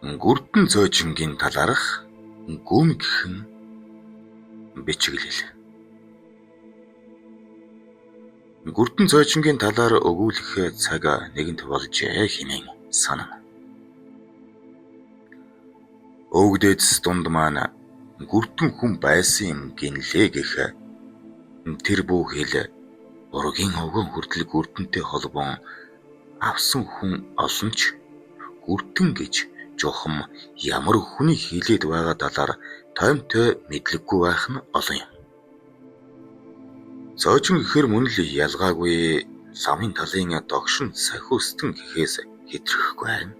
Гүрдэн цоожингийн талаарх гүмэгхэн бичиглэл. Гүрдэн цоожингийн талаар өгүүлэх цаг нэгэнт болжээ хэмээн санана. Өвөг дээдэс дунд маань гүрдэн хүн байсан юм гинлээ гэх тэр бүхэл ургийн овгон хүртэл гүрдэнтэй холбоон авсан хүн олон ч гүрдэн гэж жухам ямар хүний хэлээд байгаа талаар тоймтой мэдлэггүй байх нь олон юм. Цоожин гэхээр мөн л ялгаагүй ламын талын догшин сахиустан гэхээс хэтрэхгүй байна.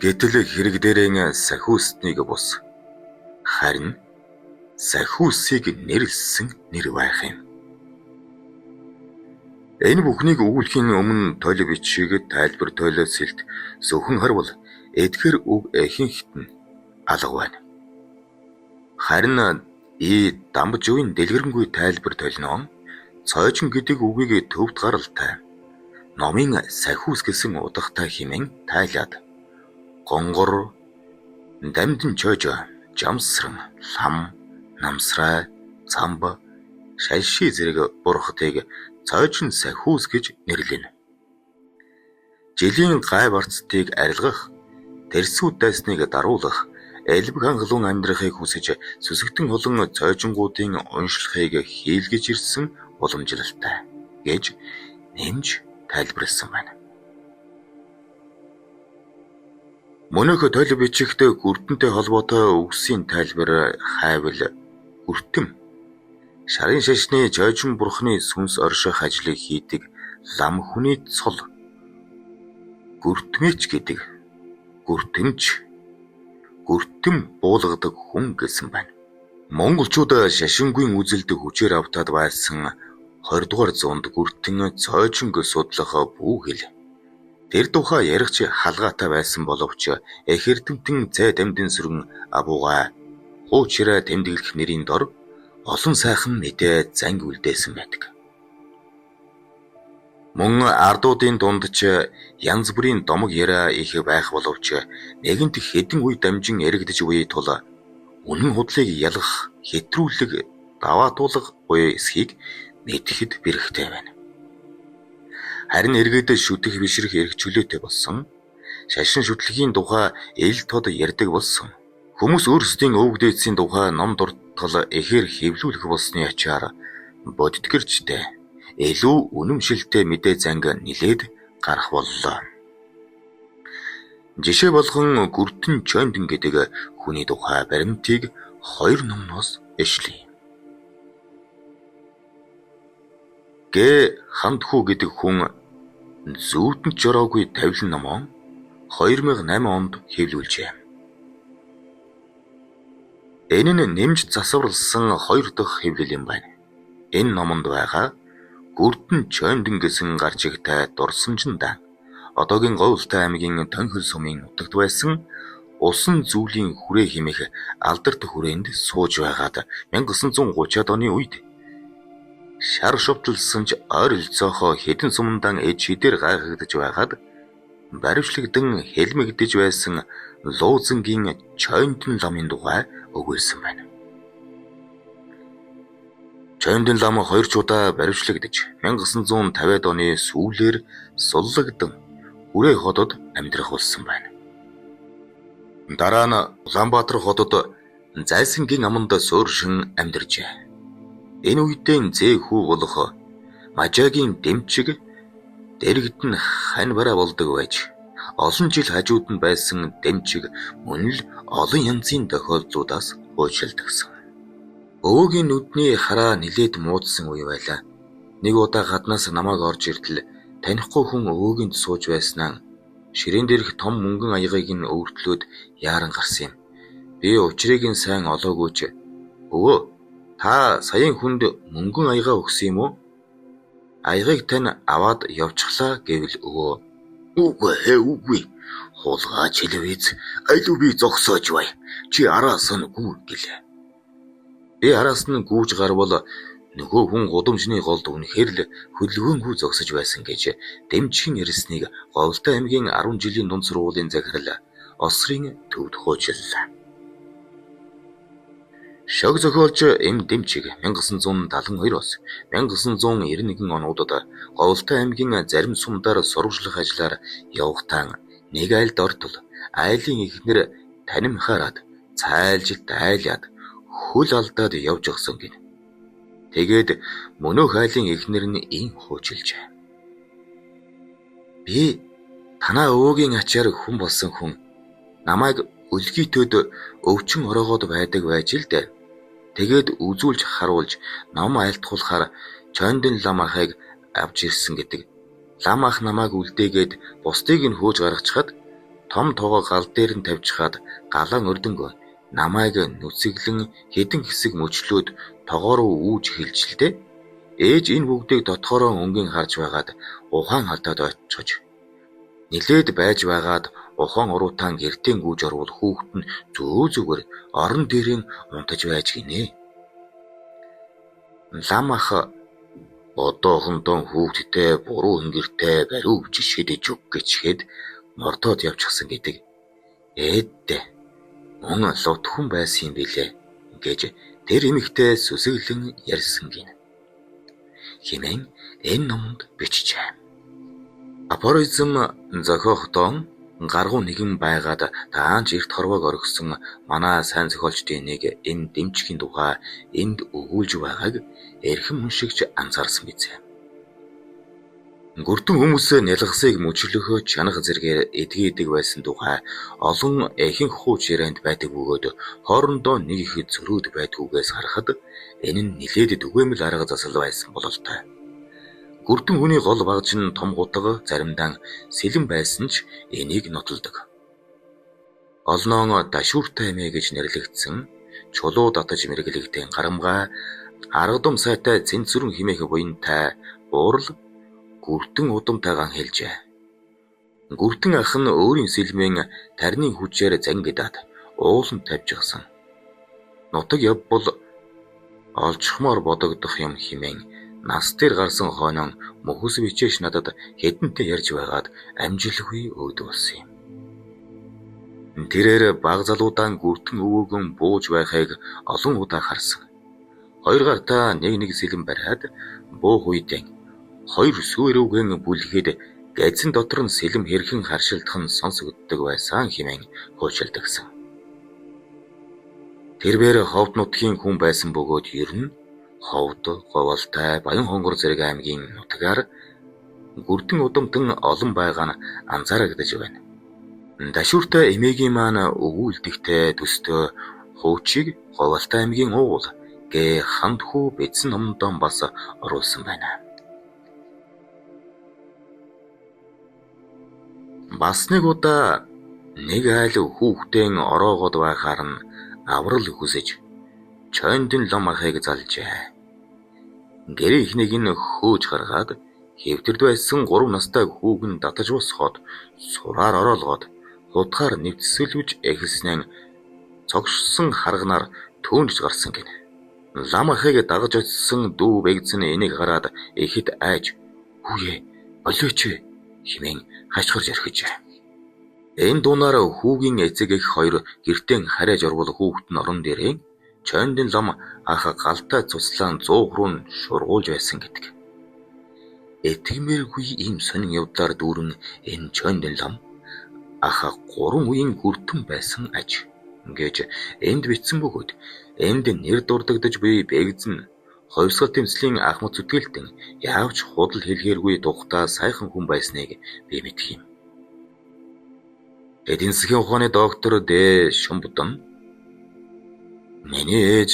Гэтэл хэрэг дээрэн сахиустныг бус харин сахиусыг нэрлсэн нэр байх юм. Энэ бүхнийг өгүүлэхийн өмнө толь бичиг, тайлбар толь сэлт зөвхөн харвал эдгээр үг ихэнхэд нь алга байна. Харин И Дамбажувын дэлгэрэнгүй тайлбар толино цоожин гэдэг үгийг төвд гаралтай номын сахиус гэсэн утгатай хэмээн тайлаад гонгор, дамдын чойж, жамсран, лам, намсрай, цамб, шалши зэрэг бурхадыг цоожин сахиус гэж нэрлэнэ. Жилийн гай барцдыг арилгах, тэрсүү дайсныг даруулах, элбэг хангалуун амьдрахыг хүсэж сүсэгтэн олон цоожингуудын уншлахыг хийлгэж ирсэн уламжлалтай гэж нэмж тайлбарласан байна. Мөнөөх толь бичигт гүрдэнтэй холбоотой үгсийн тайлбар хайвал гүртэм шарын шашны чойжин бурхны сүнс орших ажлыг хийдэг лам хүний цол гүртмэч гэдэг гүртэмч гүртэм буулгадаг хүн гэсэн байна. Монголчууд шашингүй үзэлд хүчээр автаад байсан 20 дугаар зуунд гүртэн цоожинг судлах бүхэл тэр тухай ярих ч халгаатай байсан боловч эх эрдэмтэн цай дамдын сүрэн абуугай хуучраа тэмдэглэх нэрийн дор олон сайхан мэдээ занг үлдээсэн байдаг. Мөн ардуудын дунд ч янз бүрийн домог яриа их байх боловч нэгэнт хэдэн үе дамжин яригдаж буй тул үнэн худлыг ялгах хэтрүүлэг даваатуулга буюу эсхийг мэдэхэд бэрхтэй байна. Харин эргээд шүтэх бишрэх эрх чөлөөтэй болсон шашин шүтлэгийн тухай ил тод ярьдаг болсон. Хүмүүс өөрсдийн өвөг дээдсийн тухай ном дуртал ихээр хэвлүүлэх болсны ачаар бодит гэрчтэй илүү үнэмшилтэй мэдээ занг нэлээд гарах боллоо. Жишээ болгон Гүртэн Чойндон гэдэг хүний тухай баримтыг хоёр номноос ишлэе. Гэ Хандхүү гэдэг хүн зүүдэнд жороогүй тавилан номоо 2008 онд хэвлүүлжээ. Энэ нь нэмж засварласан хоёр дахь хэвлэл юм байна. Энэ номонд байгаа Гүрдэн Чойндон гэсэн гарчигтай дурсамжинд одоогийн Говьлтай аймгийн Тонхил сумын нутагт байсан усан зүйлийн хүрээ хэмээх алдарт хүрээнд сууж байгаад 1930-ад оны үед шар шувталсан ч ойролцоохоо хэдэн сумандан эд шидээр гайхагдаж байгаад баривчлагдан хэлмэгдэж байсан Луузангийн Чойндон ламын тухай өгүүлсэн байна. Чойндон лам хоёр ч удаа баривчлагдаж 1950-ад оны сүүлээр суллагдан Хүрээ хотод амьдрах болсон байна. Дараа нь Улаанбаатар хотод Зайсангийн аманд сууршин амьдарчээ. Энэ үедээ зээ хүү болох Мажагийн дэмчиг дэрэгд нь хань бараа болдог байж олон жил хажууд нь байсан дэмчиг мөн л олон янзын тохиолдлуудаас хуучилдагсан. Өвөөгийн нүдний хараа нэлээд муудсан үе байлаа. Нэг удаа гаднаас намайг орж иртэл танихгүй хүн өвөөгийн сууж байснаа ширээн дээрх том мөнгөн аягыг нь өвөртлөөд яаран гарсан юм. Би учрыг нь сайн олоогүй ч өвөө та саяын хүнд мөнгөн аягаа өгсөн юм уу? Аягыг тань аваад явчихлаа гэвэл өвөө үгүй ээ үгүй. Хулгай телевиз алив би зогсоож бай. Чи араас нь гүү гэлээ. Би араас нь гүүж гарвал Нөгөө хүн гудамжны голд үнэхээр л хөдөлгөөнгүй зогсож байсан гэж дэмжихэн ярьсныг Говьлтай аймгийн 10 жилийн дунд сургуулийн захирал Осрын төвд хуучиллаа. Шог зохиолч Эм Дэмчиг 1972-оос 1991 онуудад Говьлтай аймгийн зарим сумдаар сурвалжлах ажлаар явахдаа нэг айлд ортол айлын эхнэр танин хараад цайлж дайлаад хөл алдаад явж гисэн гэнэ. Тэгээд мөнөөх айлын эхнэр нь ийн хуучилжээ. Би танаа өвөөгийн ачаар хүн болсон хүн намайг өлгийтөд өвчин ороогоод байдаг байж л дээ. Тэгээд үзүүлж харуулж ном айлтгуулахаар Чондин лам ахыг авч ирсэн гэдэг. Лам ах намайг үлдээгээд бусдыг нь хөөж гаргачихад том тогоо гал дээр нь тавьчихад галаан өрдөнгөө намайг нүцэглэн хэдэн хэсэг мөчлөөд тогоо руу үүж эхэлж л дээ. Ээж энэ бүгдийг дотоороо өнгийн харж байгаад ухаан алдаад очихож нилээд байж байгаад ухаан уруутаан гэртээ гүйж орвол хүүхэд нь зөө зүгээр орон дээрээ унтаж байж гинэ. Лам ах одоохондоо хүүхэдтэй буруу хэнгэртэй бариу жишгэдэж өг гэчихэд мордоод явчихсан гэдэг. Ээддэ мөн лут хүн байсан юм билээ гэж тэр эмэгтэй сүсэглэн ярьсан гинэ. Хэмээн энэ номонд бичжээ. Афоризм зохиохдоо гаргуу нэгэн байгаад даанч эрт хорвоог орхисон манай сайн зохиолчдын нэг энэ дэмчгийн тухай энд өгүүлж байгааг эрхэм уншигч анзаарсан биз. Гүртэн хүмүүс нялгасыг мөчлөх чанга зэргээр эдгээдэг байсан тухай олон ихэнх хууч ярианд байдаг бөгөөд хоорондоо нэг их зөрүүд байдгүйгээс харахад энэ нь нилээд түгээмэл арга засал байсан бололтой. Гүртэн хүний гол багж нь том гутга заримдаа сэлэн байсан ч энийг нотолдог. Олноон дашууртай эмээ гэж нэрлэгдсэн чулуу татаж мэргэлэгдэн гарамгай аргадам сайтай цэнцүрэн химээх буянтай буурал гүртэн удамтайгаан хэлжээ. Гүртэн ах нь өөрийн сэлмэн тарны хүчээр зангидаад ууланд тавьчихсан. Нутаг явбал олчихмоор бодогдох юм хэмээн нас дээр гарсан хойноо мөхөс бичээш надад хэдэнтэй ярьж байгаад амжилгүй өөд болсон юм. Тэрээр баг залуудаан гүртэн өвөөгөн бууж байхыг олон удаа харсан. Хоёр гартаа нэг нэг сэлэм бариад буух үедээ хоёр сүүрүүгэн бүлгээд газин дотор нь сэлэм хэрхэн харшилдах нь сонсогддог байсан хэмээн хуучилдагсан. Тэрбээр ховд нутгийн хүн байсан бөгөөд ер нь Ховд, Говьалтай, Баян-Хонгор зэрэг аймгийн нутгаар гүрдэн удамтан олон байгаа нь анзаарагдаж байна. Дашууртай эмээгийн маань өгүүлдэхтэй төстөө хуучийг Говьалтай аймгийн уул гэ ханд хүү бичсэн номондоо бас оруулсан байна. Бас нэг удаа нэг айл хүүхдэн ороогоод байхаар нь аврал хүсэж Чондин лам ахыг залжээ. Гэрээ эхнийг нь хөөж гаргаад хэвтэрд байсан 3 настай хүүг нь татаж босгоод сураар ороолгоод хутгаар нэвтсэлвж эхэлснээр цогшсон харганаар төөнж гарсан гэнэ. Лам ахыг дагаж очсон дүү бэгдсэн энийг хараад ихэд айж "Хүүе, болооч" хэмээн хашгирч орхижээ. Энэ дуунаар хүүгийн эцэг эх хоёр гэртээ харайж орвол хүүхэд нь орон дээрээ Чондин лам ах галтай цуцлаан 100 руу шургуулж байсан гэдэг. Итгэмээргүй ийм сонин явдлаар дүүрэн энэ Чондин лам ах 3 үеийн гүртэн байсан аж гэж энд бичсэн бөгөөд энд нэр дурддагдаж буй бэгзэн хувьсгал тэмцлийн ахмад зүтгэлтэн яавч худал хэлэхээргүй тухтай сайхан хүн байсныг би мэдэх юм. Эдийн засгийн ухааны доктор Д. Шумбдан миний ээж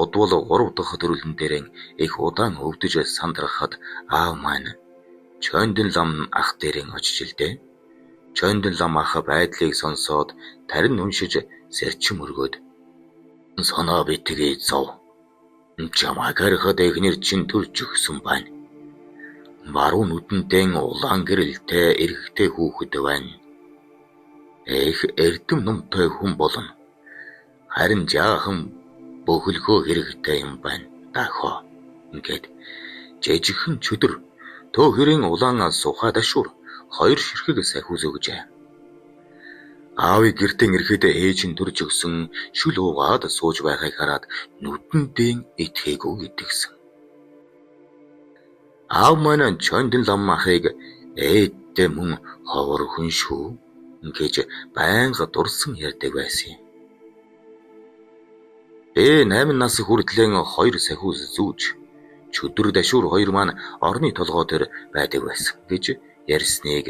удвал 3 дахь төрөлн дээр их удаан өвдөж сандрахад аав маань Чондин лам ах дээрэн очиж илдээ. Чондин лам ах байдлыг сонсоод тарин уншиж сэрчин мөргөөд "Санаа битгий зов. Чамайг харахад эхнэр чинь төрж өгсөн байна. Баруун нүдэнтэй улаан гэрэлтэй эрэгтэй хүүхэд байна. Их эрдэм номтой хүн болно. Харин жаахан бөхөлгөө хэрэгтэй юм байна. Дахо. Ингээд жижигхэн чөдөр төө хэрийн улаан сухай дашуур хоёр ширхэг сахиус өгжээ. Аавыг гэртээ ирэхэд ээж нь төрж өгсөн шүл уугаад сууж байхыг хараад нүдэндээ итгээгүй гэдгсэн. Аав маань Чондин лам ахыг ээдтэй мөн ховор хүн шүү гэж байнга дурсан ярьдаг байсан юм. Би 8 нас хүртлэн хоёр сахиус зүүж чөдөр дашуур хоёр маань орны толгой дээр байдаг байсан гэж ярьсныг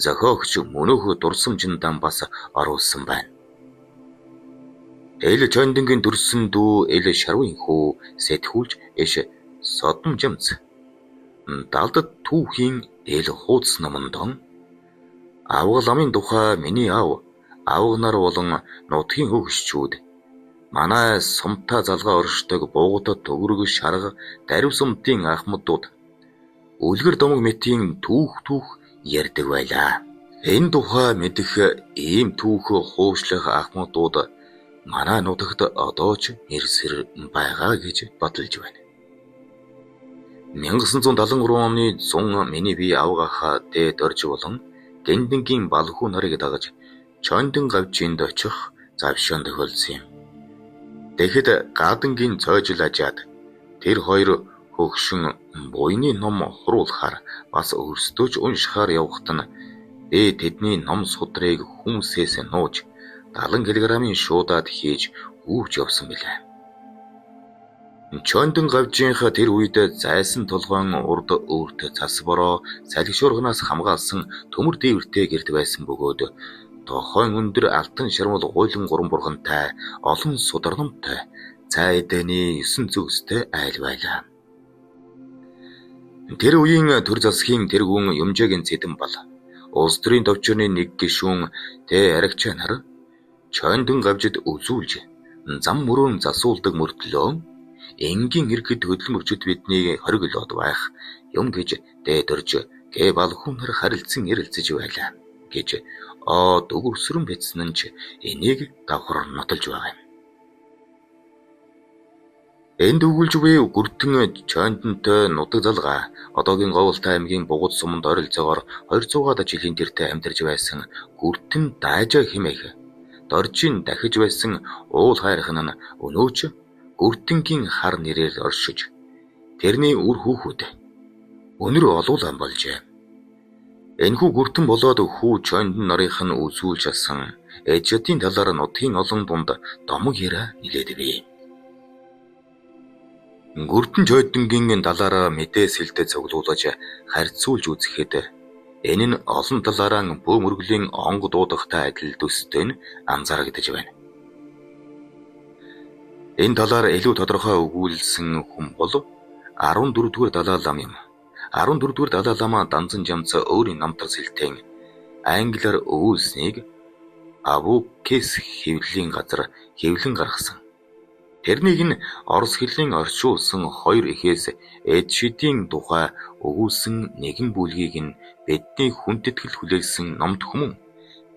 зохиогч мөнөөх дурсамжинд бас оруулсан байна. Эл Чондингийн дүрсэн дүү Эл Шарвын хүү сэтгүүлч Эш Содомжамц Далдад түүхийн Эл хууц номондон авга ламын тухай миний аав авга нар болон нутгийн хөгшчүүд манай сумтай залгаа оршдог буугад төгрөг шарга дарив сумтын ахмадууд үлгэр домог мэтийн түүх түүх ярьдаг байлаа. Энэ тухай мэдэх ийм түүх хуушлах ахмадууд манай нутагт одоо ч мэрсэр байгаа гэж баталж байна. 1973 оны 100 миний бие авга ах дээд орж болон Гэндэнгийн балхүү нарыг дагаж Чондин гавжинд очих завшаан тохиолдсон юм. Тэгэхэд Гадангийн цойжил ажаад тэр хоёр хөгшин буйны ном хуруулахаар бас өөрсдөө ч уншихаар явахад нь би тэдний ном судрыг хүмүүсээс нууж 70 кг-ын шуудаад хийж үүвч явсан билээ. Чондин гавжийнхаа тэр үед зайсан толгойн урд өөрт цас бороо салхи шуурганаас хамгаалсан төмөр дээвэртэй гэрт байсан бөгөөд тохойн өндөр алтан шармал гуйлан гурван бурхантай олон судар номтой цай эдэний 9 зүгстэй айл байлаа. Тэр үеийн төр засгийн тэргүүн Юмжаагийн Цэдэн бал улс төрийн товчооны нэг гишүүн Тэ Арагчаа нар Чондин гавжид үзүүлж зам мөрөөн засуулдаг мөртлөө энгийн иргэд хөдөлмөрчд биднийг хориглоод байх юм гэж дээд орж гэ балхүү нар харилцан ярилцаж байлаа гэж дөгөрсрөн бичсэн нь ч энийг давхар нотолж байгаа юм. Энд өгүүлж буй Гүртэн Чондинтой нутаг залгаа одоогийн Говьалтай аймгийн Бугад суманд ойролцоогоор 200-аад жилийн тэртээ амьдарч байсан Гүртэн Даажаа хэмээх Доржийн дахиж байсан уул хайрхан нь өнөөч Гүртэнгийн хар нэрээр оршиж тэрний үр хүүхүүд өнөр олуулан болжээ. Энэхүү Гүртэн болоод хүү Чондин нарын нь үзүүлж асан эжидийн талаар нутгийн олон дунд домог яриа нилээд бий. Гүртэн Чойдонгийн талаар мэдээ сэлдэ цуглуулж харьцуулж үзэхэд энэ нь олон талаараа бөө мөргөлийн онгод дуудахтай адил төстэй нь анзаарагдаж байна. Энэ талаар илүү тодорхой өгүүлсэн хүн бол 14-р Далай лам юм. 14-р Далай лама Данзан жамц өөрийн намтар сэлтэн англиар өгүүлснийг Абукес хэвлэлийн газар хэвлэн гаргасан. Тэрнийг нь орос хэлний орчуулсан хоёр эхээс Эдшидийн тухай өгүүлсэн нэгэн бүлгийг нь бидний хүндэтгэл хүлээсэн номд хүмүүн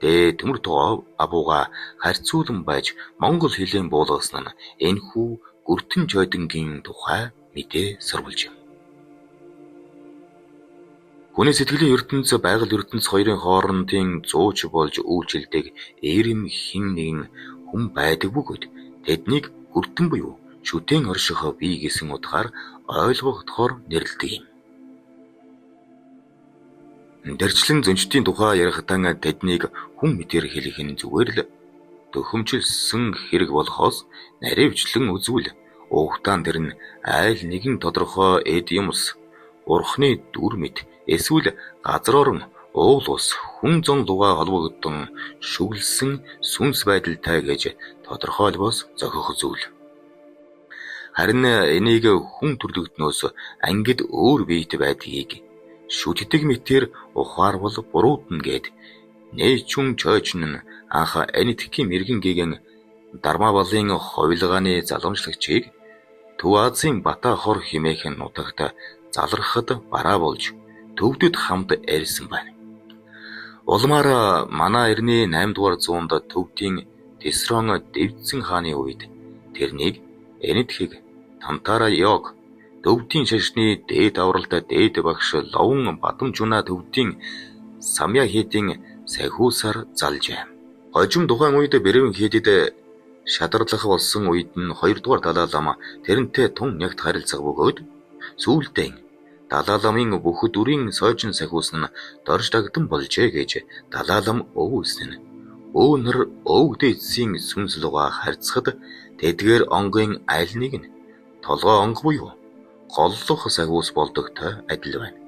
Дэ төмөр тогоо абууга харьцуулан байж монгол хэлээр буулгасан нь энэхүү Гүртэн Чойдонгийн тухай мэдээ сурвалж юм. Хүний сэтгэлийн ертөнц байгаль ертөнц хоёрын хоорондын зууч болж үйлчилдэг эрэм хэн нэгэн хүн байдаг бөгөөд тэднийг гүртэн буюу шүтээн орших бие гэсэн утгаар ойлгогдохоор нэрлэдэг юм. Дэрчлэн зөнчдийн тухай ярихдаа тэднийг хүн мэтээр хэлэх нь зүгээр л төхөмжилсөн хэрэг болохоос наривчлан үзвэл угтаан тэр нь айл нэгэн тодорхой эд юмс, бурхны дүр мэт эсвэл газар орон, уул ус, хүн зун лугаа холбогдсон шүглэсэн сүнс байдалтай гэж тодорхойлбоос зохих зүйл. Харин энийг хүн төрлөختнөөс ангид өөр биетэй байдгийг шүтдэг мэтээр ухаарвал буруудна гэд Нээчүн чойчин нь анх Энэтхэгийн мэргэн гэгэн Дармабалын хувилгааны залгамжлагчийг Төв Азийн Бата хор хэмээх нутагт залрахад бараа болж төвдөд хамт ярьсан байна. Улмаар манай эртний 8 дугаар зуунд төвдийн Тесрон Дэвдсэн хааны үед тэрнийг Энэтхэг Тантара Йог Төвдийн шашны дээд авралт дээд багш Ловон Бадамжунаа төвдийн Самья хийдийн сахиусаар залжээ. Хожим тухайн үед Бэрэвэн хийдэд шадарлах болсон үед нь хоёрдугаар Далай лам тэрэнтэй тун нягт харилцах бөгөөд сүүлдээ Далай ламын бүх дүрийн сойжин сахиус нь дорж дагдан болжээ гэж Далай лам өвүүлсэн нь. Өөнөр өвөг дээдсийн сүнс лугаа харьцахад тэдгээр онгийн аль нэг нь толгой онго буюу голлох сахиус болдогтой адил байна.